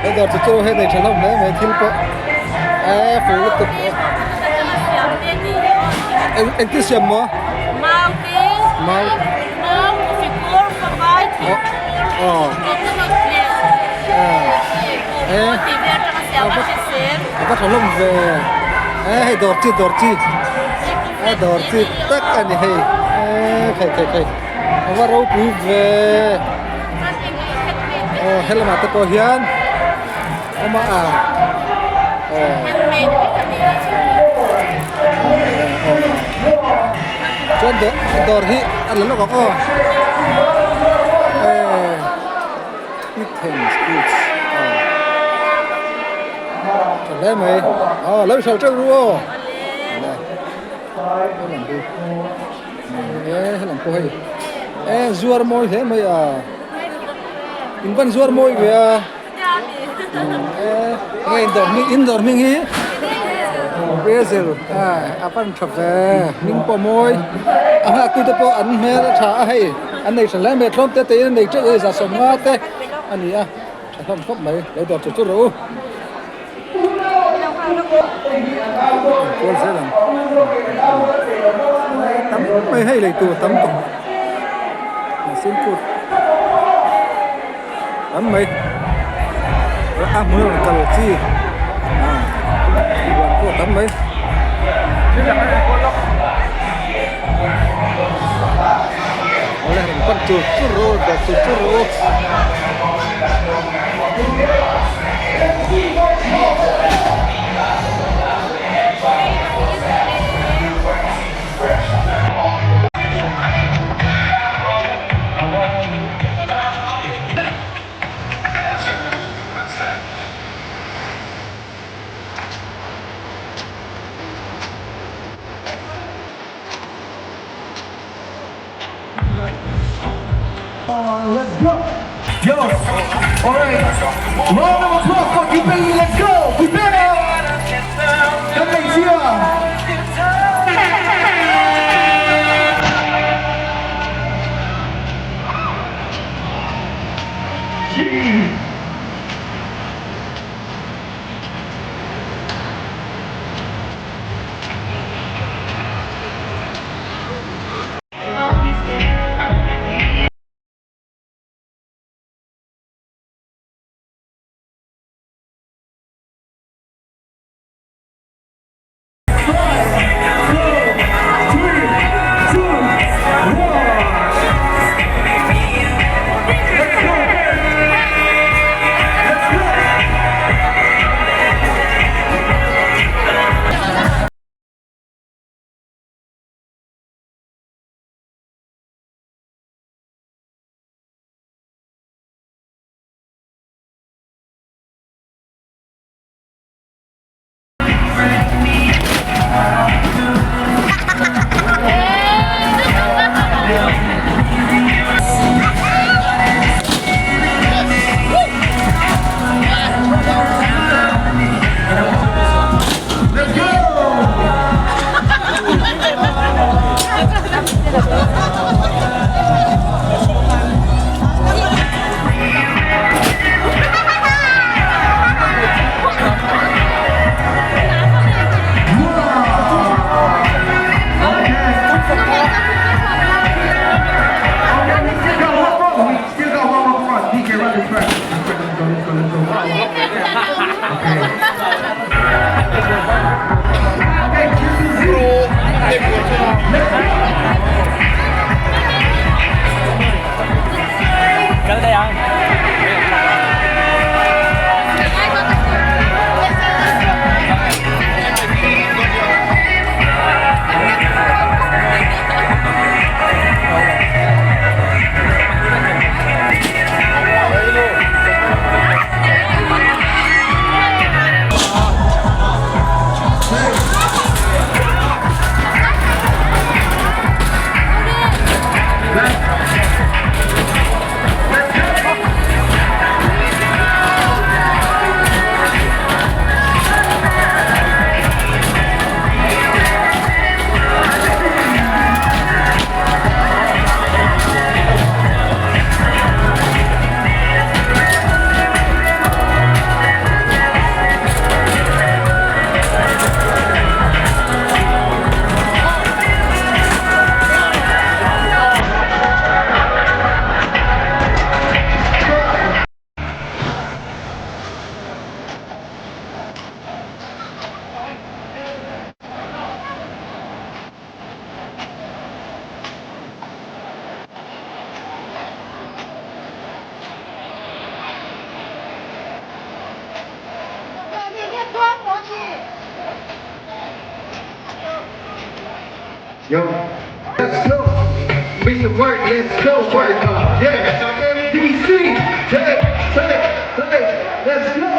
He dawr chu chu hei nei tha hlawm hle mai thil pawh eee fuh lutuk eng engtin siam maw? Mau te mau mau coffee kur favai thing aw coconut leh eh tih vel atanga siam a hrisel a va tha hlawm ve eh hei dawr chi dawr chi a dawr chi tak a ni hei eh khai khai khai a va ropui ve aw helamah te pawh hian awm a aw chuan dawr dawr hi a la lawk ang aw eh Athens goods aw tha hle mai aw lo hralh teuh ru aw eh helam pawh hei eh zuar mawi hle mai a in van zuar mawi ve a eh enge in dawr hming in dawr hming hi Basil a pan tha ve hming pawh mawi a nghak tute pawh an hmel a tha a hei an nei tha hle mai tlawm te te in an nei teuh a za sawmnga te a ni a tha hlawm khawp mai lo dawr chu chu rawh u. Kual zel ang tam mai hei lei tur tam tawh simple tam mai a hmun a rawn kal chi huan pawh tam mai. Awle rawn pan chur chur rawh u dawt chur chur rawh u. Let's go. Yo. All right. Round of applause for Gibeyi. Let's go. Gibeyi. Các anh chưa? Yo Let's go Make it work Let's go work Yeah DC Hey Hey Hey Let's go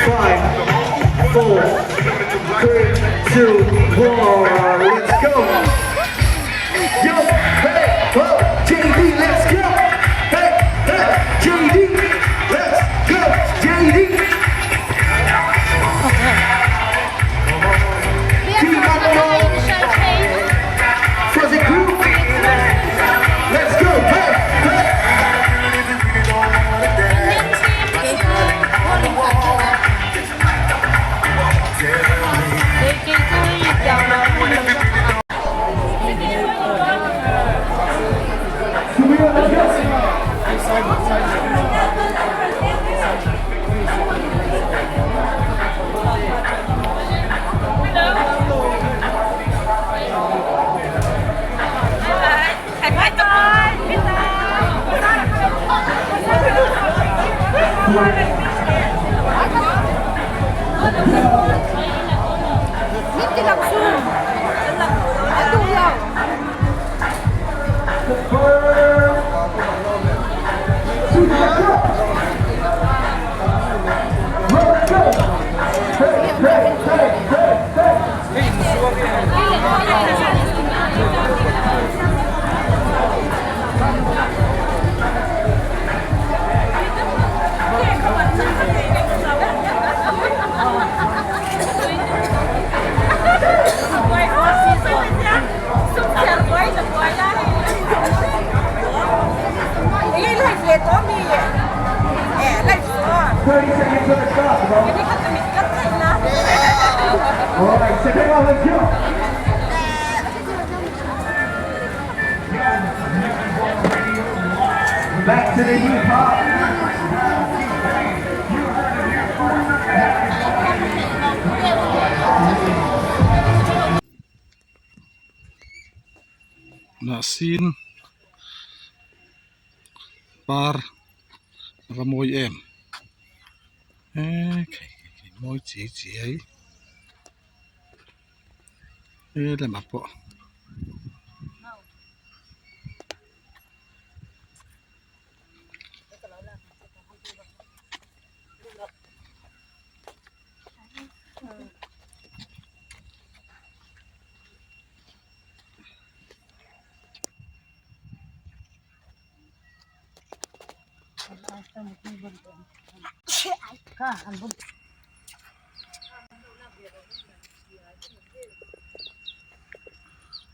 Five, four, three, two, one, let's go. Yo, hey, ho, JD, let's go. Hey, hey, JD, let's go, JD. Fuzzy crew, let's go. Hey, hey. 30 seconds on the clock, bro. All right, second round, let's go. Back to the hip hop. Hnahsin par va mawi em eee khei khei mawi chi chiai he lamah pawh.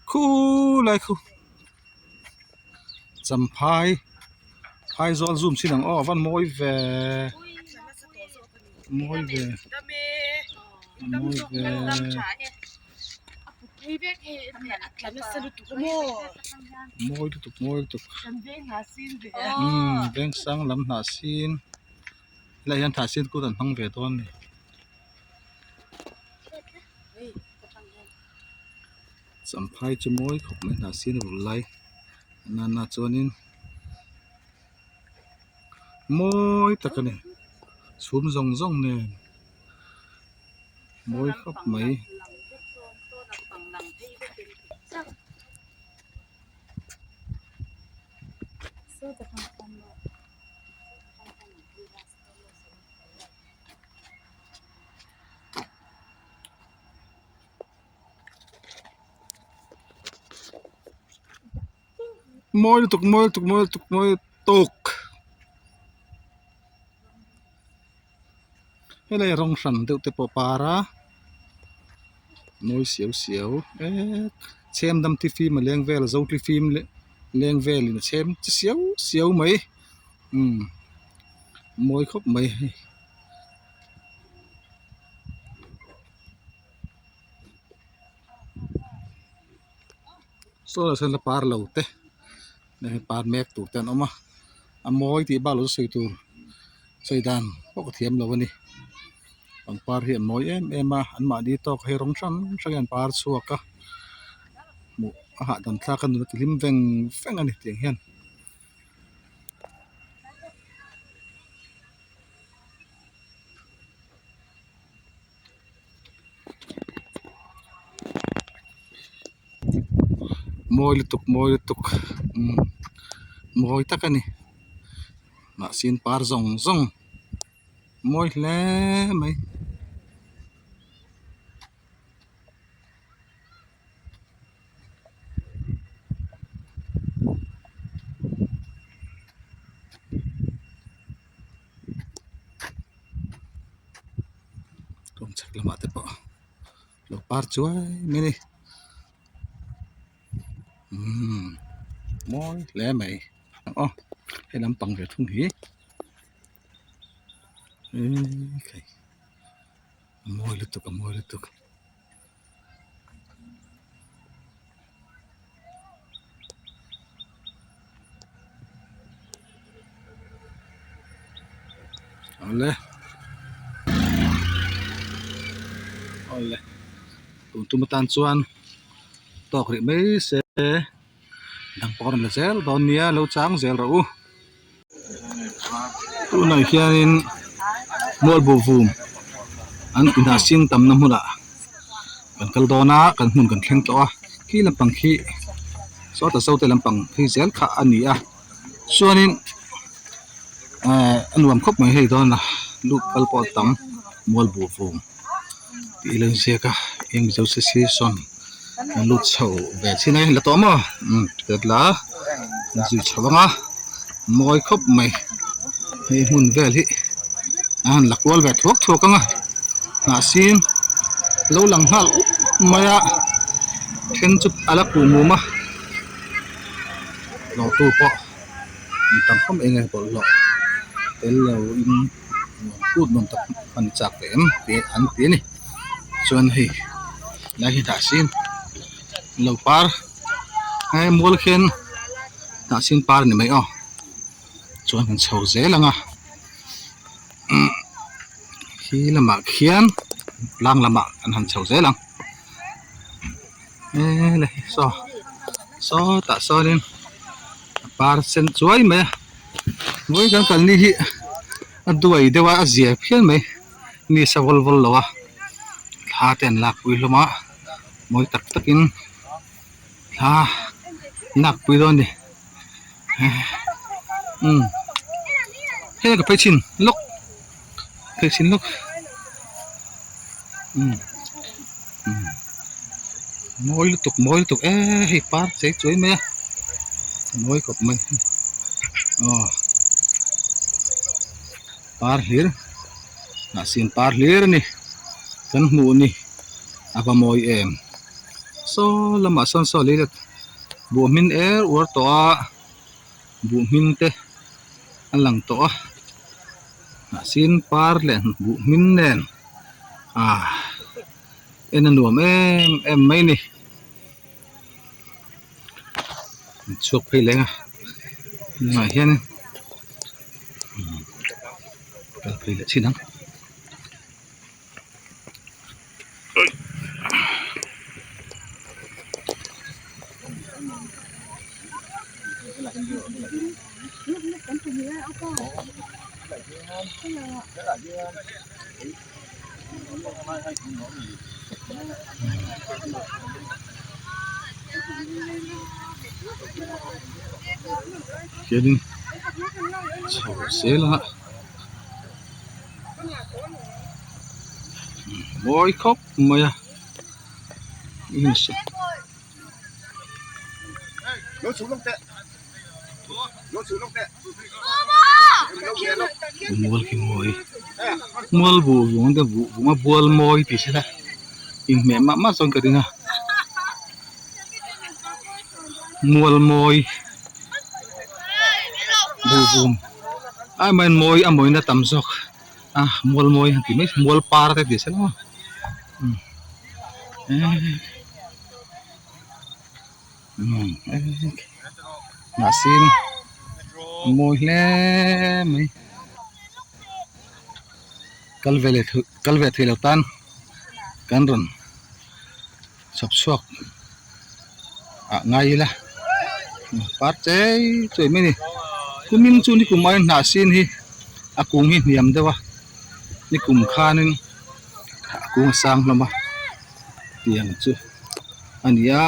Khulai khu champhai phaizawl zoom chin ang aw a van mawi ve mawi ve mawi ve. Mawi lutuk mawi lutuk umm vengsang lam hnah sin helaiah hian thah sin kut an hmang ve dawn a ni. Champhai chu mawi khawp mai hnah sin vul lai nana chuanin mawi tak a ni chhum zawng zawng nen. Mawi khawp mai. Mawi lutuk mawi lutuk mawi lutuk mawi lutuk. Helai rawng hran deuh te pawh a par a mawi siau siau eee chhem dam ti fim a leng vel a zo ti fim leng velin a chhem chi siau siau mai umm. Mawi khawp mai hei. Saw lah sawn la par lo te par mek tur te an awm a a mawi tih bak lo chu sawi tur sawi dan pawh ka thiam lo a ni pangpar hi an mawi em em a an mahni tawk hi rawng hrang hrang hian an par chhuak a hmuh a hahdam thlak a nula ti hlim veng veng a ni tiang hian. Mawi lutuk mawi lutuk umm mawi tak a ni mahse par zawng zawng mawi hle mai. Kawng chhak lamah te pawh lo par chuai mai a ni umm mawi hle mai aw he lampang ve thung hi ekhai a mawi lutuk a mawi lutuk. Awle awle tun tum atan chuan tawk rih mai se dang pawh a rawn la zel dawn nia lo chang zel rawh u. Tunah hianin mualbuhvum an inah sin tamna hmunah kan kal dawn a kan hmun kan thleng tawh a khi lampang khi sawta zote lampang phei zel kha a ni a chuanin ehh a nuam khawp mai hei dawn a lut kal pawh a tam mualbuhvum tih ilo inziak a eng mizo se si sawn an lut chho ve chin a la tawh maw umm ticket la an zui chho ang a mawi khawp mai hei hmun vel hi a han la kual ve thuak thuak ang a hnahsin lo lang nghal up mai a then chu a la kuh mum a hlawhtu pawh an tam khawp mai eng nge bawlhhlawh tel lo in nuam kut nuam tak hman chak ve em tih an ti a ni chuan hei lai hi hnahsin lo par he mual khian hnahsin par a ni mai aw chuan kan chho zel ang a umm khi lamah khian tlang lamah kan han chho zel ang ele saw sawtah sawnin a par sen chuai mai a vawiin kan kal ni hi a duai deuh a a zia phian mai mi sa vawl vawl lo a thla te an lakpui hlawm a mawi tak takin thla an lakpui dawn a ni umm hei ka phei chhin lawk phei chhin lawk umm umm mawi lutuk mawi lutuk e hei par chei chuai mai a mawi khawp mai aw par hlir hnahsin par hlir a ni kan hmuh ni a va mawi em saw lamah sawn saw lei buh hmin er uar tawh a buh hmin te a lang tawh a hnahsin par leh buh hmin nen ah en a nuam em em mai a ni chhuak phei leng a tunah hian kal phei leh chin ang. Khianin chho zel a mawi khawp mai a. Mual khi mawi mual buh vung te buh vung a bual mawi tih se la inhmeh mah mah chuan ka ring a mual mawi buh vung. Ai main mawi a mawina tam zawk a mual mawi han tih mai mual par te ti sela hnahsin a mawi hle mai kal ve leh kal ve theih loh tan kan rawn chhawp chhuak ah ngai ila par chei chei mai a ni kumin chu nikum aiin hnah sin hi a kung hi hniam deuh a nikum khanin a kung a sang hlawm a tiang chu a ni a.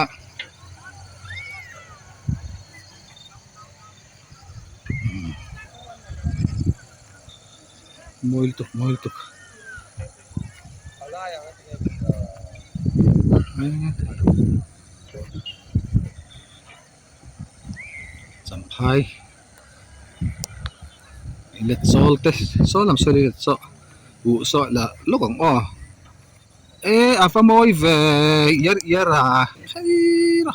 Mawi lutuk mawi lutuk. Champhai let zawl te saw lam saw let saw uh saw lah lawk ang aw e a va mawi ve iar iar a phei a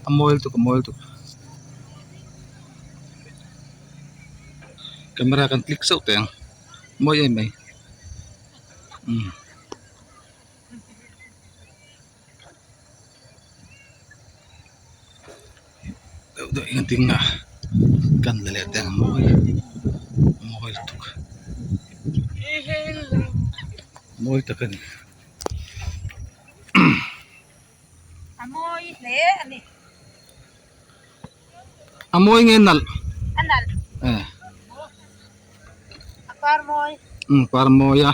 a mawi lutuk a mawi lutuk camera kan click zauh teh ang mawi em mai. Deuh deuh hian ding a kan la leh teh ang mawi mawi lutuk mawi tak a ni. A mawi hle a ni. A mawi nge nalh? A nalh. Eh. A par mawi. Um par mawi a.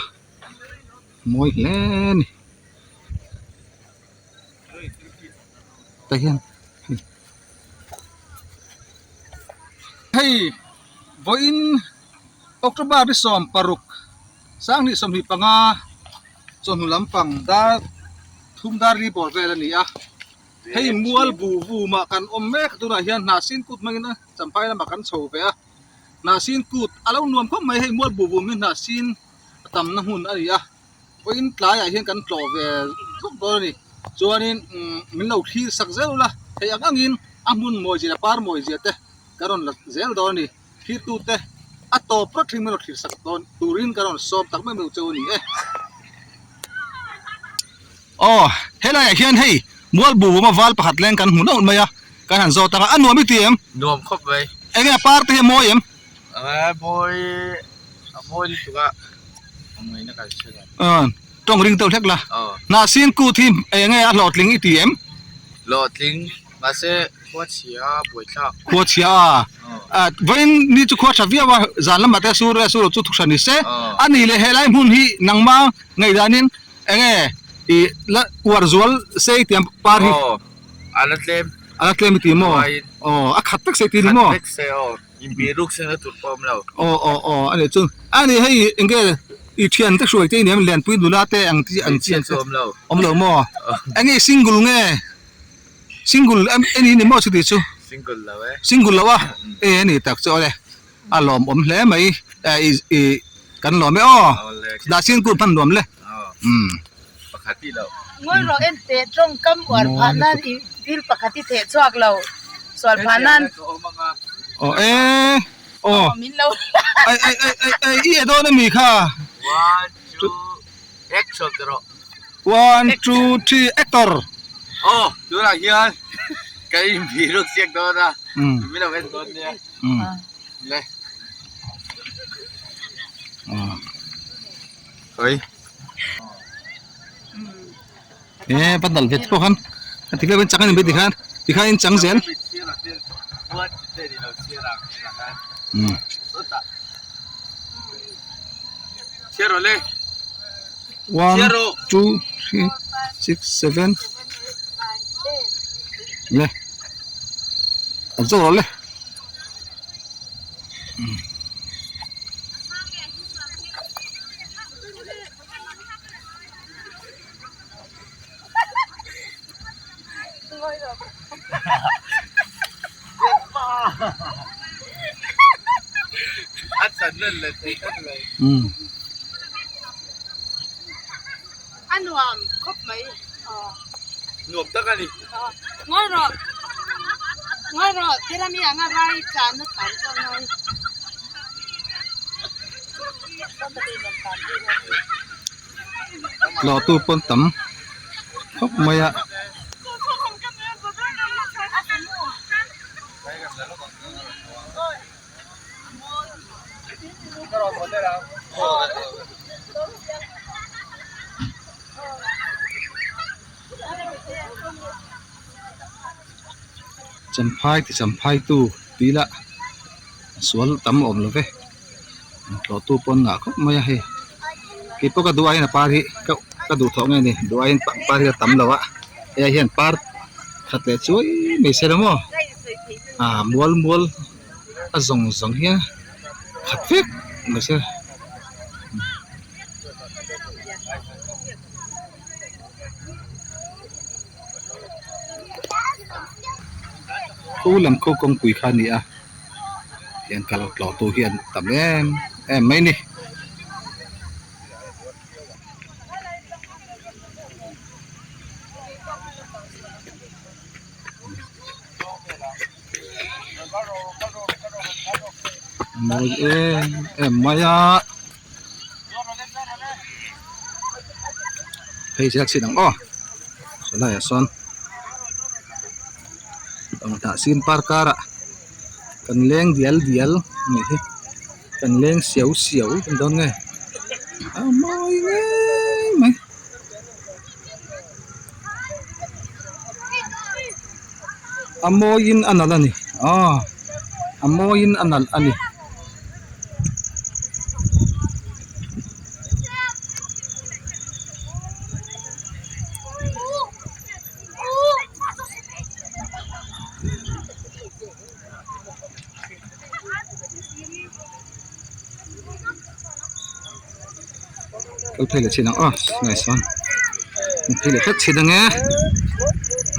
Mawi hle a ni. Tah hian hei. Hei vawiin October ni 16 2025 chawhnu lampang dar thum dar li bawr vel a ni a. Hei mual bu vumah kan awm mek tunah hian hnahsin kut hmangin champhai lamah kan chho ve a hnahsin kut a lo nuam khawp mai hei mual bu vum hi hnahsin a tamna hmun a ni a vawiin tlaiah hian kan tlawh ve zuk dawn a ni chuanin umm min lo thlir sak zel ula hei ang angin a hmun mawi zia leh par mawi zia te ka rawn la zel dawn a ni thirtute a tawp rawt thleng min rawn thlir sak dawn turin ka rawn sawm tak mai mai cheu a ni e. Aw helaiah hian hei mual bu awma val pakhat leng kan hmu nauh mai a kan han zawt ang a a nuam i ti em? Nuam khawp mai. Enge a par te hi a mawi em? A mawi a mawi lutuk a a ngaihna kan hre lo. Aw tawng ring deuh hlek la. Aw. Hnahsin kut hi enge a hlawhtling i ti em? Hlawhtling mahse khua chhia a buaithlak. Khua chhia a a vawiin ni chu khua tha viau a zan lamah te sur e sur lo chu thuhran ni se a nih leh helai hmun hi nangma ngaihdanin Enge i la uar zual sei tiang par hi. Aw a la tlem. A la tlem i ti maw? Aw a khat vek sei ti ni maw? Khat vek sei aw inbih ruk sena tur pawh a awm lo. Aw aw aw a nih chu a ni hei enge i thian te hruai te i nia Lianpui nula te ang chi ang chi ang chu awm lo. Awm lo maw? Enge i single nge? Single em i ni maw chuti chu? Single lo e. Single lo a? E a ni tak chu awle. A lawmawm hle mai i i kan lawm e aw dah sin kut hman nuam le umm. Pakhat i loh. Ngawi rawh en teh tawngkam uar phah nan i thil pakhat i theh chhuak lo sual phah nan. Aw e aw min lo ai ai ai ai ai i e dawn ami kha. One two action ti rawh. One two three actor. Aw tunah hian ka inbih ruk chiak dawn a min lo en dawn nia. Le. Oi. E pandal vet pawh khan a ti khan chang a ni mai tikhan tikhan in chang zel. One two three six seven le a zo rawh le. A nuam khawp mai. Nuam tak a ni. Ngawi rawh. Ngawi rawh. Thil ami anga vai tlanna tlan chu a ngawi. Tlawh tu pawn tam khawp mai a. Champhai ti champhai tu tih ila sual tam a awm lo ve tlawh tu pawn ngah khawp mai a hei keipawh ka duh aiin a par hi ka ka duh thawh nge ni duh aiin par hi a tam lo a hei ah hian par khat leh chuai mai se la maw ah mual mual a zawng zawng hian khat vek mai se. Khu lam khu kawngpui kha a ni a hian kal tlawh tu hi an tam em em mai a ni. Mawi em em mai a. Phei ziak chin ang aw sawlaiah sawn hnah sin par karah kan leng dial dial a nih hi kan leng siau siau kan dawn nge a mawi ngei mai. A mawiin a nalh a ni aw a mawiin a nalh a ni. Kal phei leh chin ang aw nice one kan phei leh hlek chin ang e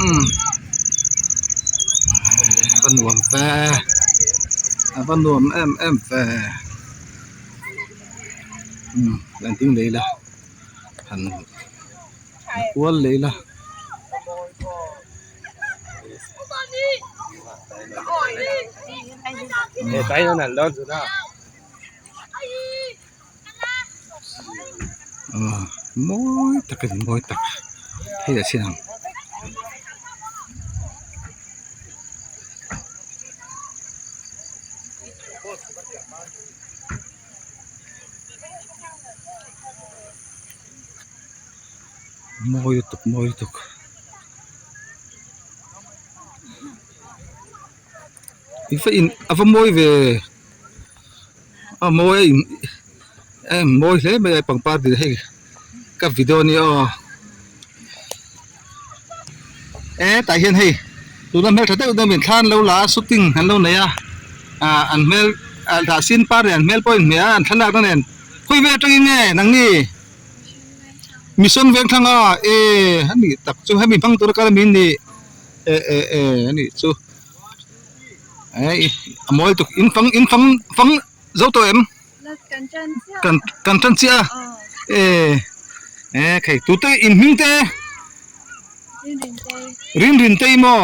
umm a va nuam ve a va nuam em em ve umm an ding leh ila han kual leh ila. Mawi tak a ni mawi tak hei a chhin ang. Mawi lutuk mawi lutuk. I va in a va mawi ve a mawi a in em mawi hle mai a pangpar dil hei ka video ania aw e tah hian hei tuna hmeltha deuh deuh min thla an lo la a shooting an lo nei a ah an hmel ah dah sin par leh an hmel pawh a inhmeh a an thlalak na nen khawi vel atangin nge nangni mission veng thlang a e ani tak chu hemi hmang tura kal ami an nih. E e e a nih chu a mawi tuk in fang in fang fang zo tawh em kan kan tan chiah a e e khai tute in hming te rin rin te maw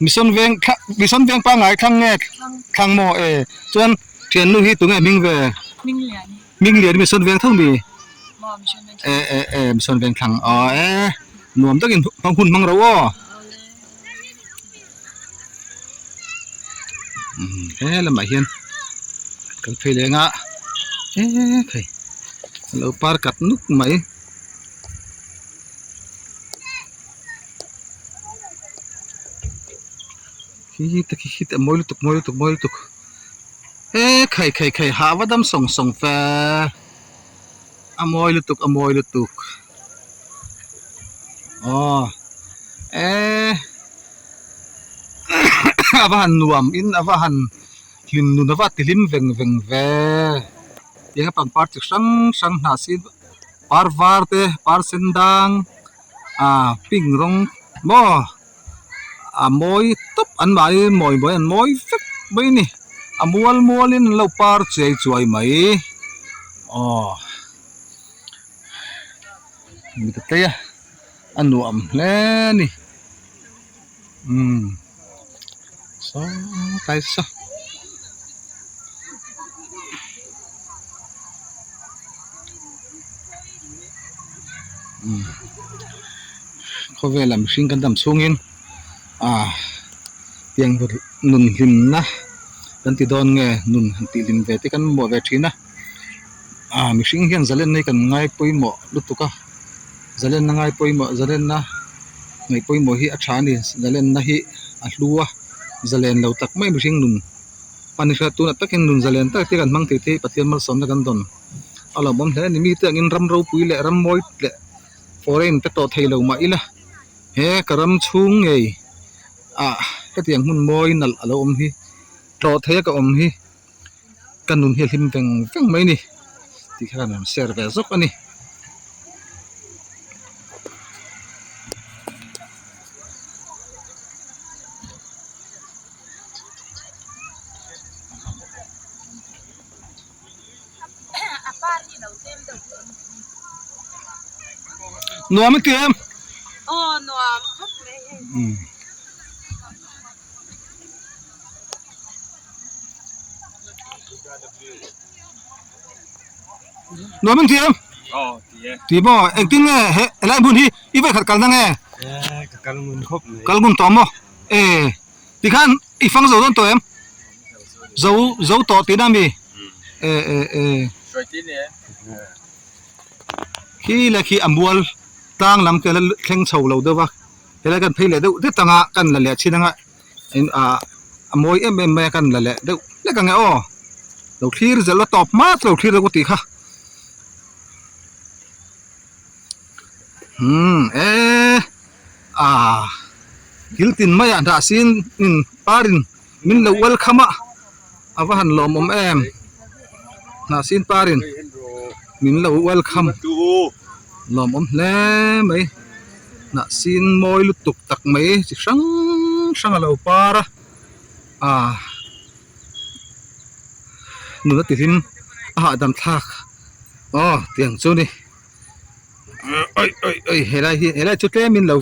mission veng mission veng pangngai thlang nge thlang maw e chuan thiannu hi tunge hming ve hming lian mission veng tho mi e e e mission veng thlang aw e. Nuam takin hmang hun hmang ro aw. He lamah hian kal phei leh anga he thei a lo par kat nuk mai. Khi te khi te mawi lutuk mawi lutuk mawi lutuk he khai khai khai hah va dam sawng sawng fe a mawi lutuk a mawi lutuk. Aw eh a va han nuam in a va han hlim nun a va ti hlim veng veng ve tiang a pangpar chi hrang hrang hnah si par var te par sen dang ah pink rawng maw a mawi tawp an mahni mawi mawi an mawi vek mai a ni a mual mual in an lo par chiai chuai mai aw. Mi ta tei a a nuam hle a ni umm saw tlai saw. Khawvela mihring kan dam chhungin ah tiang nun hlimna kan ti dawn nge nun han tih hlim ve te kan mamawh ve thin a ah mihring hian zalenna hi kan ngai pawimawh lutuk a zalenna ngai pawimawh zalenna ngaih pawimawh hi a tha a ni zalenna hi a hlu a zalen lo tak mai mihring nun hman hi hriat tunah takin nun zalen tak te kan hmang thei te hi Pathian malsawmna kan dawn a lawmawm hle a ni mite angin ram ropui leh ram mawi leh foreign te tawh thei lo mah ila he ka ram chhung ngei ah hetiang hmun mawi nalh a lo awm hi tlawh theia ka awm hi ka nun hi a hlim veng veng mai a ni tih kha ka rawn share ve zawk a ni. Nuam i ti em? Aw nuam khawp mai hei. Nuam in ti em? Aw ti e. Ti maw engtin nge he helai hmun hi i vawikhat kalna nge? Ka kal ngun khawp mai. Kal ngun tawh maw? E tikhan i fang zo dawn tawh em? Zo zo tawh tihna ami? E e e. Hruai ti ni e. Khi leh khi a mual tlang lam te la thleng chho lo deuh va helai kan phei leh deuh det anga kan la leh chin anga in ah a mawi em em mai a kan la leh deuh hlek ang e aw lo thlir zel a tawp hma chu lo thlir deuh ka tih kha umm eee ah thil tin maiah hnah sin in parin min lo welcome a a va han lawmawm em hnah sin parin min lo welcome lawmawm hle mai hnah sin mawi lutuk tak mai chi hrang hrang a lo par a ah nula ti hlim a hahdam thlak aw tiang chu ni oi oi oi helai hi helai chu tlem in lo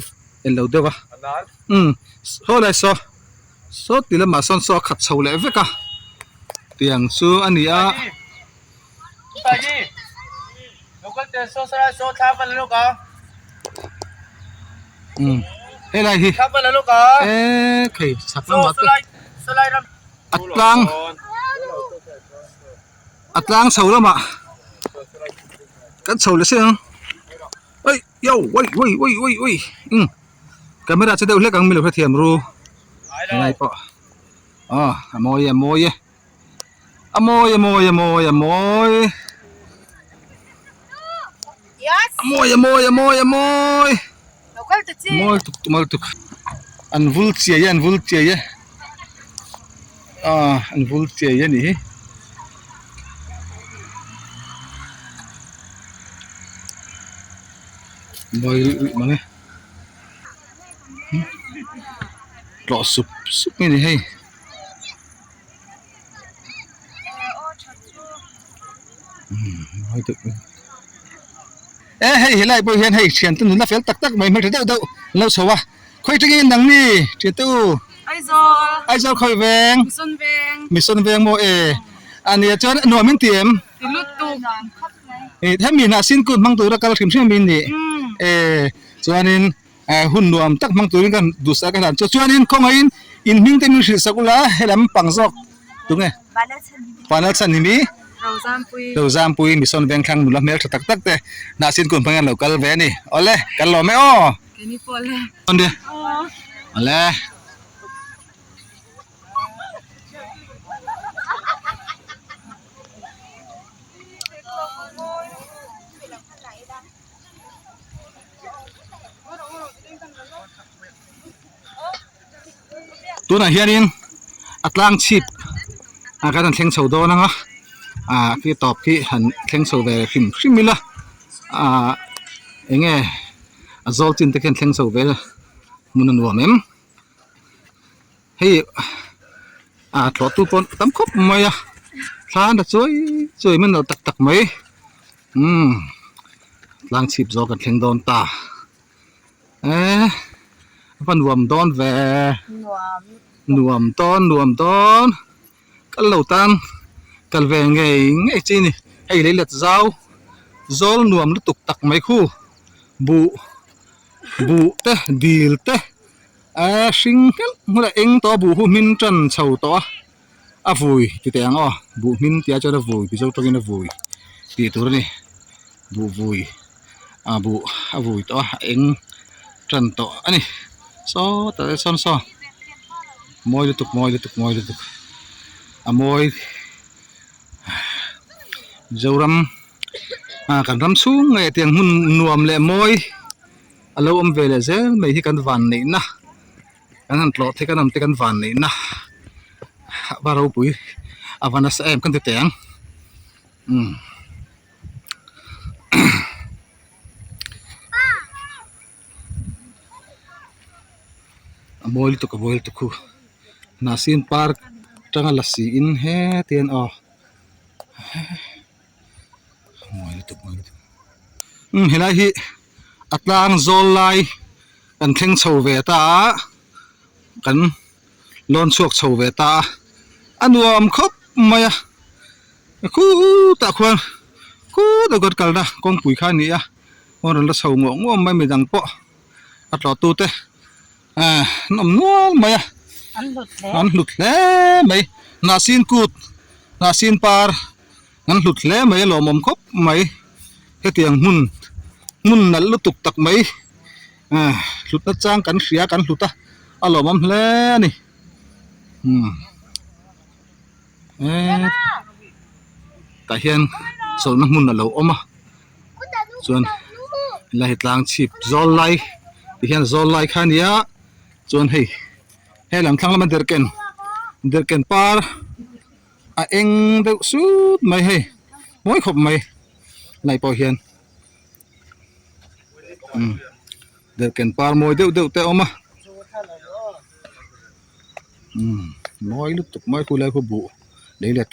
en lo deuh a umm saw lai saw saw ti lamah sawn saw a khat chho leh vek a tiang chu a ni a. Umm helai hi eee khei chhak lamah te a tlang a tlang chho lamah kan chho leh si ang oi yo oi oi oi oi oi umm camera chu deuh hlek ang mi lo hrethiam ru helai pawh aw a mawi e a mawi e. A mawi a mawi a mawi a mawi A mawi a mawi a mawi a mawi Mawi tuk mawi tuk An vul chiai e an vul chiai e Ah an vul chiai a nih hi Mawi rih rih mang e Tlawh sup sup mai a ni hei. E hei helai pawh hian hei thian te nunna fel tak tak mai hmeltha deuh deuh an lo chho a khawi tangin in dang ni thian te u Aizawl Aizawl khawi veng Mission veng Mission veng maw e a nia chuan nuam in ti em ti lut tuk e hemi hnah sin kut hmang tura kal hrim hrim in ni e chuanin. Hun nuam tak hmang turin ka duhsak a hlan chu. Chuanin khawngaihin in hming te min hrilh sak ula helam pang zawk tunge? Panal chhan hi mi? Rozampui Mission Vengthlang nula hmeltha tak tak te Hnahsin kun hmangin an lo kal ve a ni. Awle, kan lawm e aw. Awle. Tunah hianin a tlang chhip ah khan an thleng chho dawn ang a ah khi tawp khi han thleng chho ve hrim hrim ila ah eng nge a zawl chin te khian thleng chho ve hmun a nuam em hei ah tlawh tu pawh tam khawp mai a thla an la chuai chuai mai nalh tak tak mai. Umm tlang chhip zawk kan thleng dawn ta eh a va nuam dawn ve nuam dawn nuam dawn kal lo tan kal ve ngei ngei chi a ni hei lei let zau zawl nuam lutuk tak mai khu. Buh buh te dil te eh hring nghelh nghulh a eng tawh a buh hu hmin tan chho tawh a a vui ti teh ang aw buh hmin tih ah chuan a vui mizo tawngin a vui tih tur a ni buh vui ah buh a vui tawh a a eng tan tawh a ni sawtah te sawn saw mawi lutuk mawi lutuk mawi lutuk a mawi Mizoram ah kan ram chhung ngei tiang hmun nuam leh mawi a lo awm ve leh zel mai hi kan van neihna kan han tlawh theih kan awm te kan van neihna va ropui a va nasa em kan ti teh ang umm. A mawi lutuk a mawi lutuk hu hnahsin par tanga la siin heti an aw mawi lutuk mawi lutuk umm helai hi a tlang zawl lai kan thleng chho ve ta a kan lawn chhuak chho ve ta a a nuam khawp mai a khutah khuan khutah khuan kalna kawngpui kha a ni a aw rawn la chho nguah nguah mai midang pawh a tlawh tu te eh an awm nual mai a an hlut hle mai hnahsin kut hnahsin par an hlut hle mai a lawmawm khawp mai hetiang hmun hmun nalh lutuk tak mai eh hlutna chang kan hria kan hlut a a lawmawm hle a ni umm eh tah hian chawlhna hmun a lo awm a. Chuan helai hi tlang chhip zawl lai ti hian zawl lai kha a ni a chuan hei he lam thlang lama derhken derhken par a eng deuh sut mai hei mawi khawp mai helai pawh hian umm derhken par mawi deuh deuh te a awm a umm mawi lutuk mai khulai khu buh leilet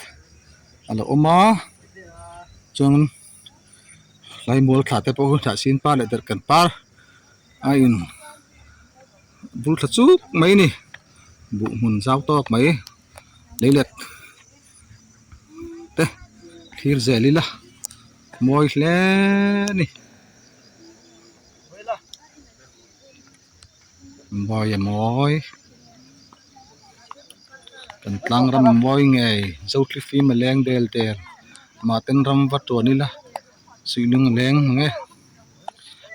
a lo awm a chuan. Hlaimual thla te pawh hi hnahsin par leh derhken par a in bul thla chuk mai a ni buh hmun zau tawk mai leilet te thlir zel ila mawi hle a ni mawi a mawi kan tlang ram a mawi ngei Zothlifim a leng del del mahten ram va tuan ila suihlung a leng ang e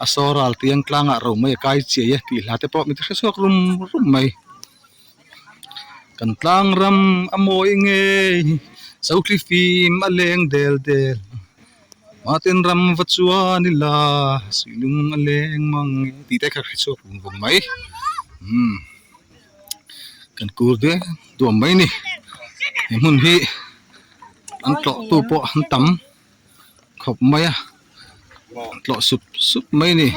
a saw ral tiang tlangah ro mai a kai chiai e tih hla te pawh mi te hre chhuak rum rum mai kan tlang ram a mawi ngei Zothlifim a leng del del. Mahten ram va chuan ila suihlung a leng mang e tih te kha hre chhuak vung vung mai umm kan kur te duam mai a ni he hmun hi an tlawh tu pawh an tam khawp mai a tlawh sup sup mai a ni.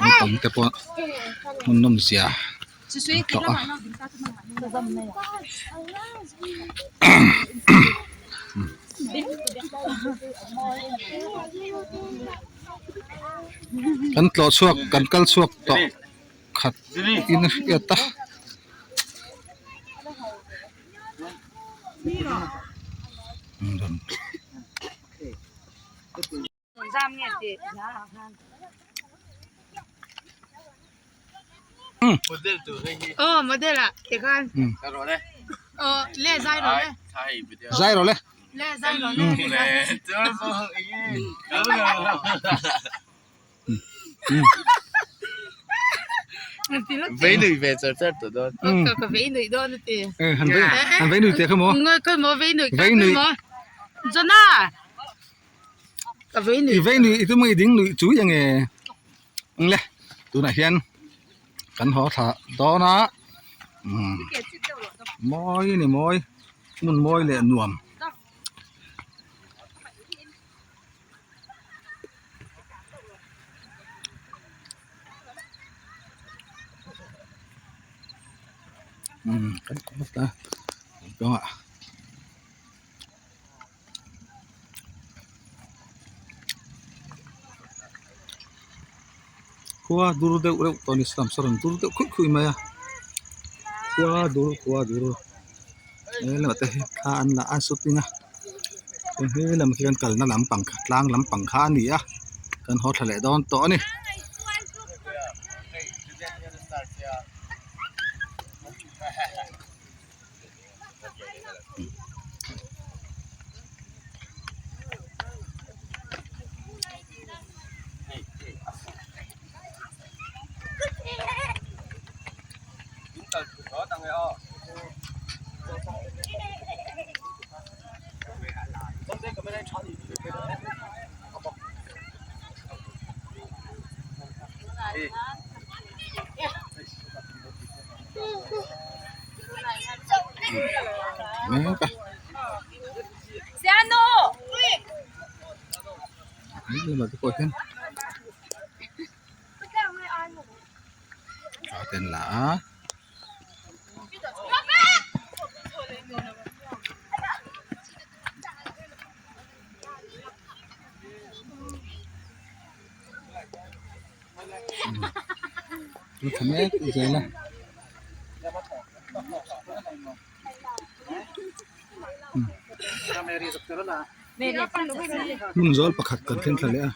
Naupang te pawh hmun nawm zia an tlawh a. Kan tlawh chhuak kan kal chhuak tawh khat in a hriat a. Zai rawh le. Vei nui ve char char tawh dawn. Ka vei nui dawn a ti. Han vei han vei nui teh kha maw. Ka maw vei nui ka maw. Jona. Ka vei nui. I vei nui i tum i ding nui chui ang e. Ang le tunah hian kan haw thla dawn a. Mawi a ni mawi hmun mawi leh nuam. Kan kawt a kawngah khua dur deuh reuh tawh a ni sawn dur deuh khuih khuih mai a khua dur khua dur. He lamah te hi thla an la a shooting a chuan he lam khi kan kalna lampang kha tlang lampang kha a ni a kan haw thla leh dawn tawh a ni. Mek a lamah te pawh hian thla te an la a. Tha mek zel a. Hmun zawl pakhat kan thleng thla leh a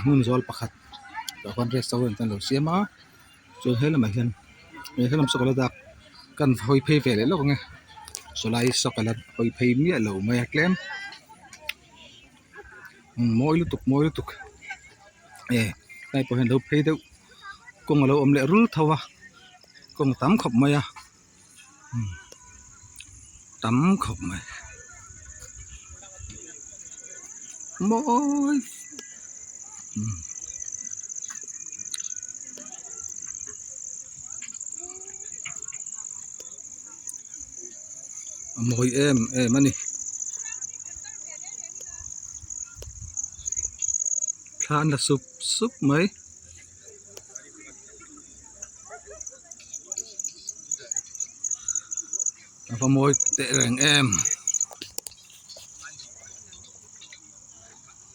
hmun zawl pakhat tah khuan restaurant an lo siam a chuan he lamah hian he lam saw ka la dak kan hawi phei ve leh lawk ang e sawlai saw ka la hawi phei miah lo mai a tlem. Mawi lutuk mawi lutuk e helai pawh hian lo phei deuh kawng alo awm leh rul tho a kawng tam khawp mai a tam khawp mai mawi. A mawi em em a ni thla an la sup sup mai. A va mawi teh reng em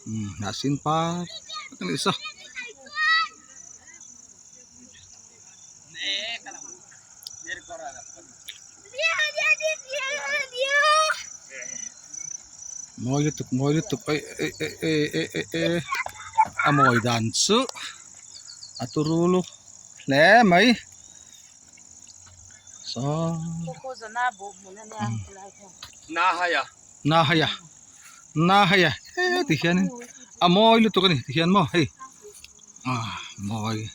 umm hnah sin par tak a ni saw. Mawi lutuk mawi lutuk aih aih aih aih aih aih a mawi dan chu a turu lu hle mai saw nahaya nahaya heti hianin a mawi lutuk a ni tihian maw hei ah mawi.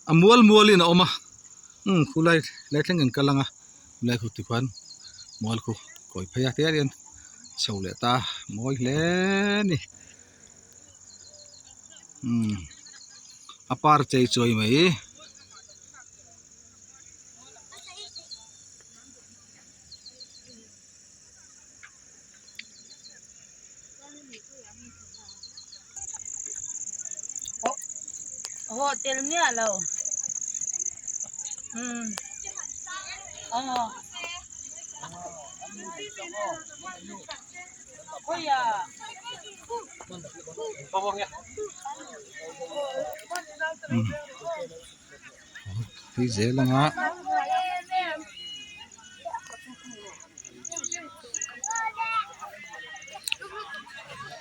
A mual mual in a awm a umm khulai lai thleng kan kal ang a khulai khu tikhuan mual khu kawi phei a tial hian chho leh ta mawi hle a ni umm a par chei chuai mai. Haw tel miah lo umm aw khawiah Tui zel ang a.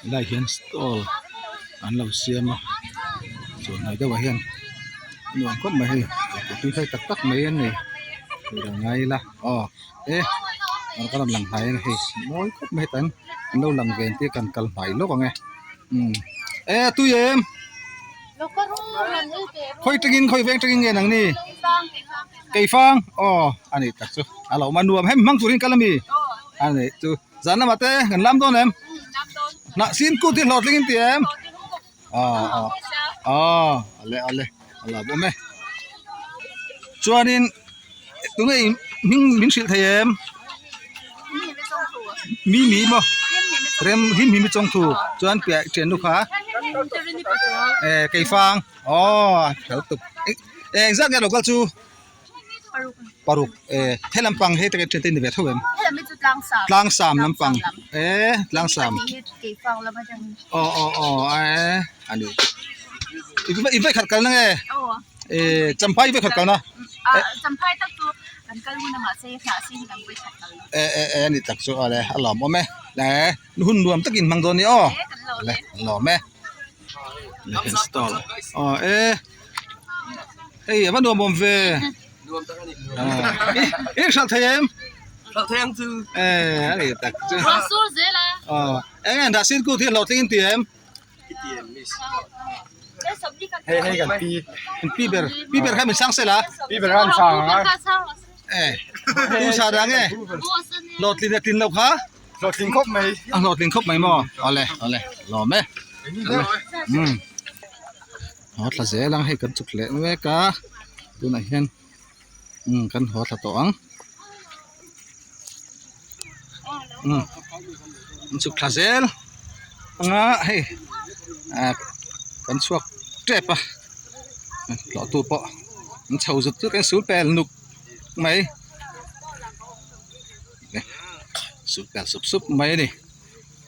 Helai hian stall an lo siam a chuan hnuai deuhah hian nuam khawp mai hei tui phei tak tak mai an nei tur ang ngai ila aw e ka rawn lang hnai ang hei mawi khawp mai hetah hian an lo lang ve ang tih kan kal hnai lawk ang e umm e tui em. Khawi tangin khawi veng tangin nge nang ni? Keifang aw a nih tak chu a lo awm a nuam hem hmang turin kal a mi a nih chu zan lamah te kan lam dawn em? Hnah sin kut hi hlawhtling in ti em? Aw aw aw ale ale a lo awm e chuanin tunge hming min hrilh thei em? Mi mi maw rem him him i chawng thu chuan piah thian nu kha eh keifang aw a fel tuk eh engzat nge lo kal chu paruk eh he lampang hei tak thian te ni ve tho em. Tlangsam lampang e Tlangsam aw aw aw e a ni i vawikhat kalna nge e Champhai i vawikhat kalna e e e a ni tak chu awle a lawmawm e le hun nuam takin hmang dawn a ni aw le a lawm e aw e. Hei a va nuam awm ve. Nuam tak a ni. I hralh thei em? Hralh thei ang chu. Eh a ni tak chu. Ruah sur zel a. Aw eng nge dah sin kut hi hlawhtling in ti em? I ti em miss? Hei hei kan pi. In pi ber pi ber kha min sang sela. Pi ber kha an sang ang a. Eh tu sa dah nge? Hlawhtlin leh tlin loh kha? Hlawhtling khawp mai. A hlawhtling khawp mai maw? Awle awle lawm e. Umm. Haw thla zel ang hei kan chuk leh mek a tunah hian umm kan haw thla tawh ang umm an chuk thla zel anga hei ah kan chhuak tep a tlawh tu pawh an chho zut zut a sul pel nuk mai sul pel sup sup mai a ni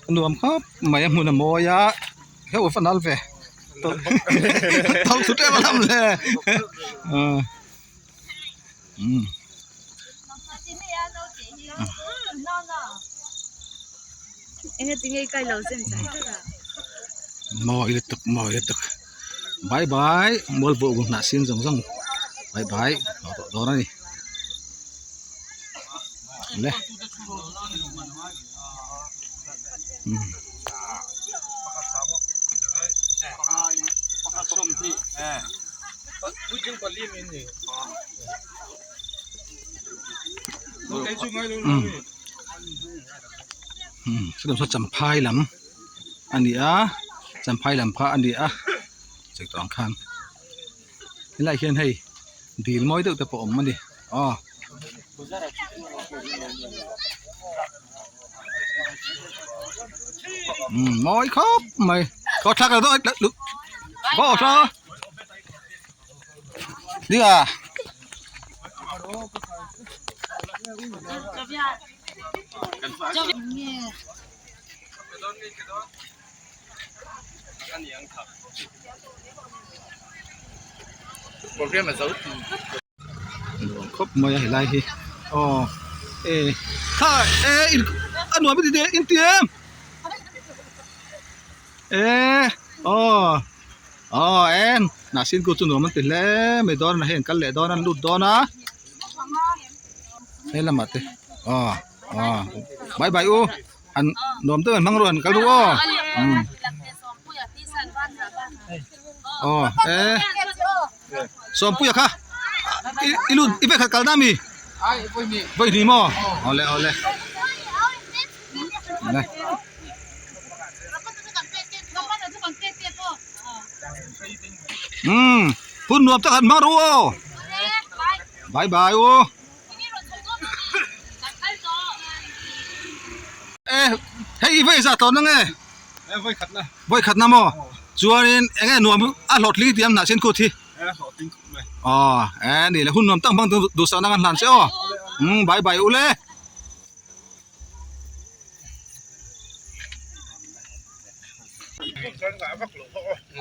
a nuam khawp mai a hmun a mawi a. Heuh a fanal ve tho thut em a lam le umm mawi lutuk mawi lutuk bye bye mual buh hnah sin zawng zawng bye bye haw tawh dawn a ni le. Champhai lam a ni a champhai lam kha a ni a chei tawh ang khan helaiah hian hei dil mawi deuh te pawh a awm a ni aw. Umm mawi khawp mai kawt thlak lo deuh luh aw tha nia Nuam khawp mai a helai hi aw e kha e in a nuam i ti in ti em e aw aw em hnahsin ku chu nuam an ti hle mai dawn a hei an kal leh dawn a an lut dawn a he lamah te aw aw bye bye u an nuam deuh an hmang ru an kal ru aw umm aw e. Sawmpuia kha i lut i vekhat kalna ami? Vawi hnih maw? Awle awle. Le. Umm hun nuam tak han hmang ru aw. Bye bye u. E hei i vawi zah tawh na nge? Vawi khatna maw? Chuanin eng nge nuam a hlawhtling tih ang hnah sen kut hi? Aw e ni le hun nuam tak hmang duhsakna kan hlan che aw. Umm bye bye ule.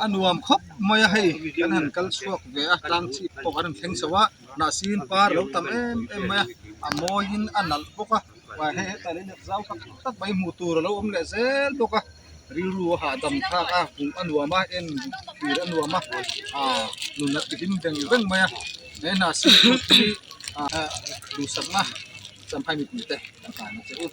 A nuam khawp mai a hei kan han kal chhuak ve a tlang chhip pawh kan rawn thleng chho a hnahsin par lo tam em em mai a a mawiin a nalh bawk a. Uai hei hetah lei let zau tak tak mai hmuh tur a lo awm leh zel bawk a rilru a hahdam thlak a hmuh a nuam a en thlir a nuam a aaa nun a tihlim veng veng mai a he hna sin pawh hi aaa duhsakna champhai mipui te kan tan a che u.